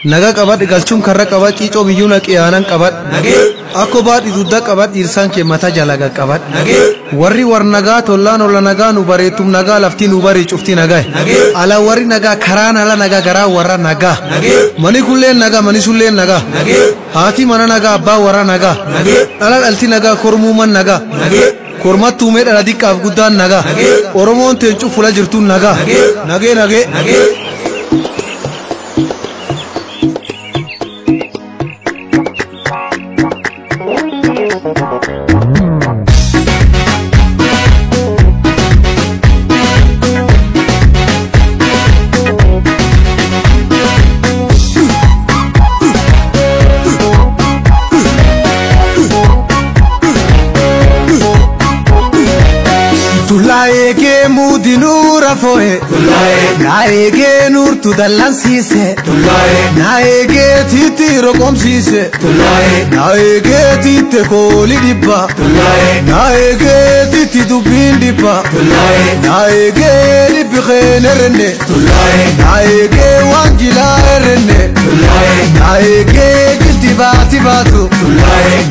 Nagaa qabadhi galchuun karra qabadh ciicoo biyyuu naqee aanan qabadh. Akkoo baadhi dugda qabadh dhiirsaan kee mataa jala qaqqabadh. Warri war nagaa tollaan olla nagaa nu bareetum nagaa lafti nu barii cufti nagaa. Ala warri nagaa karaan ala nagaa garaa warra nagaa. Mani kulleen nagaa mani sulleen nagaa. Haati mana nagaa abbaa warra nagaa. Dhala dhalti nagaa kormuuman nagaa. Kormattuu mee dhala diqqaaf guddaan nagaa. Oromoon teencuu fula jirtuun nagaa. Nagee nagee. Tulaayee muudinuu rafoe. Naayegee nuurtu dallansiise. Naayegee tiitti roqomsiise. Naayegee tiitte kooli dhibba. Naayegee tiitti dubbiin dhibba. Naayegee dhibbi keen herrenne. Naayegee waan jilaa herrenne. Naayegee jilti baati baatu.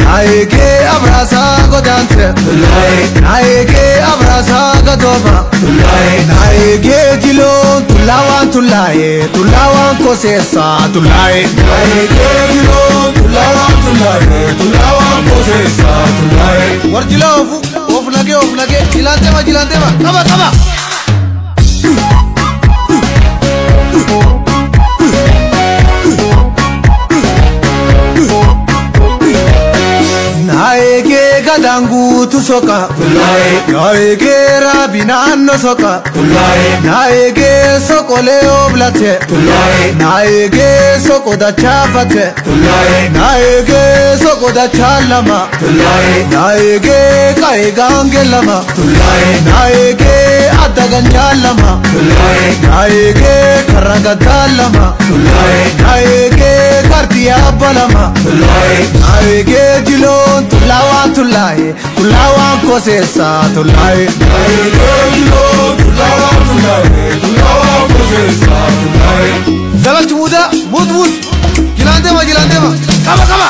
Naayegee abraasaa godaante. Naayegee abraasaa gadooba. Naayegee jiloon tullaawaan tullaayee tullaawaan koseessaa tullaayee. Naayegee jiloon tullaawaan tullaayee tullaawaan koseessaa tullaayee. Warjilaa ofu of nagee of nagee jilaan deema jilaan deema qaba qaba. Naayegee gadaan guutu soqa. Naayegee raabi naannoo soqa. Naayegee soqolee oblate. Naayegee soqo dachaafate. Naayegee soqo dachaa lama. Naayegee qa'ee gaangee lama. Naayegee adda ganyaa lama. Naayegee karra gaddaa lama. Naayegee kartii abba lama. Naayegee jiloon tullaawaan tullaayee tullaawaan koseessaa tullaayee. Naayegee jiloon tullaawaan tullaayee tullaawaan koseessaa tullaayee. Dagalchu muudaa muut muut jilaan deema jilaan deema qaba qaba.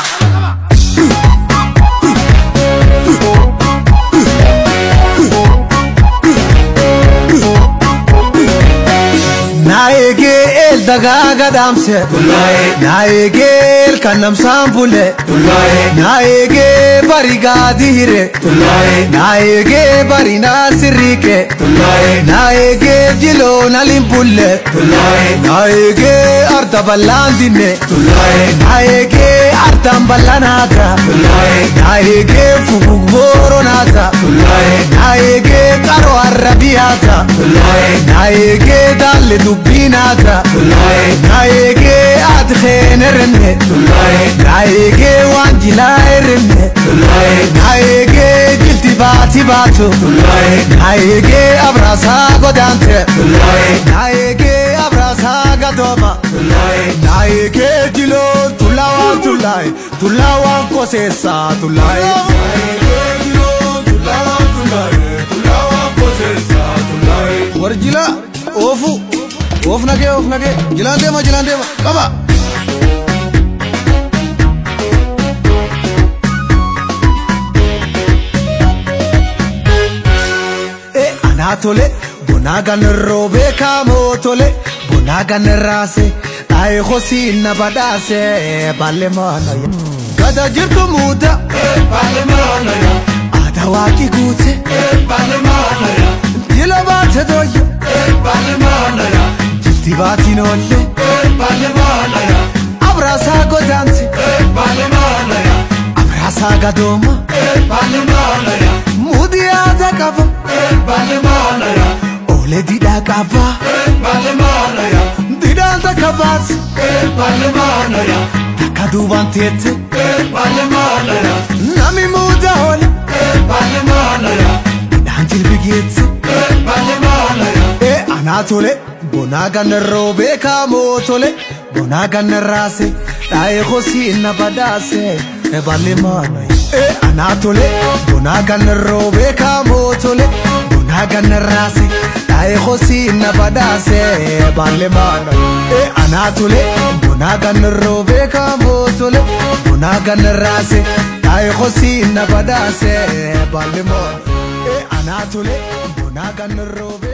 Naayegee eel dagaa gadaamse. Naayegee kan namsaan bule. Naayegee bari gaadi hire. Naayegee bari naasirriike. Naayegee jiloon aliin bulle. Naayegee arda bal'aan dinne. Naayegee ardaan bal'anaata. Naayegee fugug booronaata. Naayegee qaroo arrabiyaata. Naayegee daalle dubbiinaata. Naayegee ati keen herrenne. Naayegee waan jilaa herrenne. Naayegee jilti baati baatu. Naayegee abraasaa godaante. Naayegee abraasaa gadooma. Naayegee jiloon tullaawaan tullaayee tullaawaan koseessaa tullaayee. Naayegee jiloon tullaawaan tullaayee tullaawaan koseessaa tullaayee. Warjilaa oofu of nagee of nagee jilaan deema jilaan deema qaba. Anaa tole bonaa ganarroo beekamoo tole bonaa ganarraase dhaayee hosii na badhaase baalee maana. Gada jirtu muuda baalee maana. Aadaa waaqii guute baalee maana. Jila baate dooyyo baalee maana. Jilti baatiin oolle baalee maana. Abraasaa godaante baalee maana. Abraasaa gadooma baalee maana. Muudii aadaa qaba. Olee didhaa qaba. Didhaan takka baate. Takka duubaan teette. Nami muuda oole. Didhaan jilbi geette. Anaa tole bonaa ganarroo beekamoo tole bonaa ganarraase dhaayee hosii na badhaase baalee maana. Anaa tole bonaa ganarroo beekamoo tole bonaa ganarraase. Taayikosi na badhaase baalle maana. Anaa tole bunaa ganarroo beekamoo tole bunaa ganarraase. Taayikosi na badhaase baalle maana. Anaa tole bunaa ganarroo beekamoo.